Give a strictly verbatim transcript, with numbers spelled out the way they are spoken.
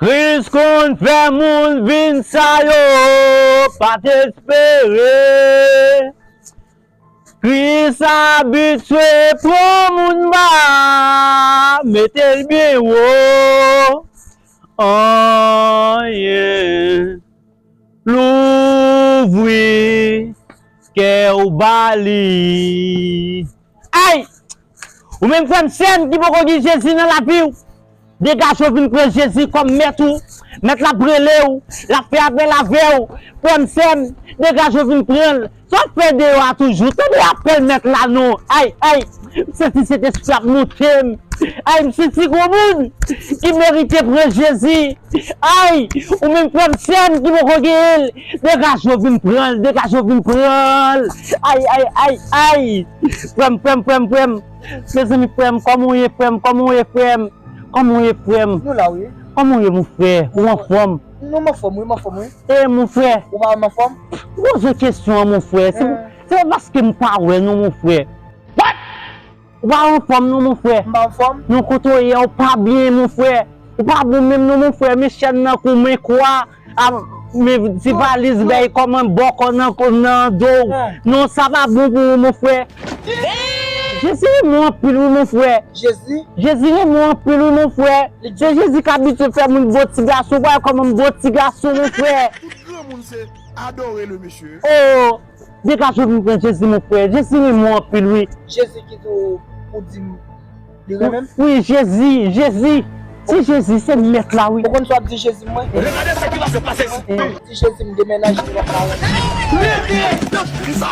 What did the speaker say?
Kris konn fè moun vin sa yo pa t espere. Kris abitye pran moun ba, mete l byen wo. Anyen. Louvri kè w ba li. Ay! Ou menm frè m, sè m ki poko gen Jezi nan lavi w, degaje w vin pran Jezi kòm mèt ou. Mèt la ap rele w, l ap fè apèl avè w. Frè m, sè m, degaje w vin pran l. Sa w ap fè deyò a toujou? Tande apèl mèt la non. Ay, ay! M santi Sentespri ap monte m. Ay, m santi gon moun ki merite pran Jezi. Ay, ou menm frè m, sè m ki poko genyen l, degaje w vin pran l, degaje w vin pran l. Ay, ay, ay, ay. Frè m, frè m, frè m, frè m. Mezanmi, frè m, kòman w ye, frè m? Kòman w ye, frè m? Kòman w ye, frè m? Nou la, wi. Kòman w ye, mon frè? Ou anfòm? Non, m anfòm, wi, m anfòm, wi. E, mon frè? Ou pa wè m anfòm? Poze kesyon an, mon frè. Se, se pa paske m pa wè, non, mon frè. What? Ou pa anfòm non, mon frè. M pa anfòm. Non, kote w ye a, ou pa byen, mon frè. Ou pa bon menm non, mon frè. Men chèn nan kou, men kwa, a, men ti valiz bèy kòman bòkò nan, nan do w. Non, sa pa bon pou ou, mon frè. Jezi renmen w anpil, wi, mon frè. Jezi? Jezi renmen w anpil, wi, mon frè. Se Jezi k abitye fè moun bo ti gason. Ou pa wè kòman m bo ti gason, mon frè. Tout granmoun se adore le mesye. Oh! Degaje w vin pran Jezi, mon frè. Jezi renmen w anpil, wi. Jezi ki di w pou di m li renmen m? Wi, Jezi, Jezi. Se Jezi, se mèt la, wi. Ou konn sa w ap di Jezi m, mwen? Regade sa ki va se pase ici. Di Jezi m demenaje, li pa ka wè m. Leve nan kri sa.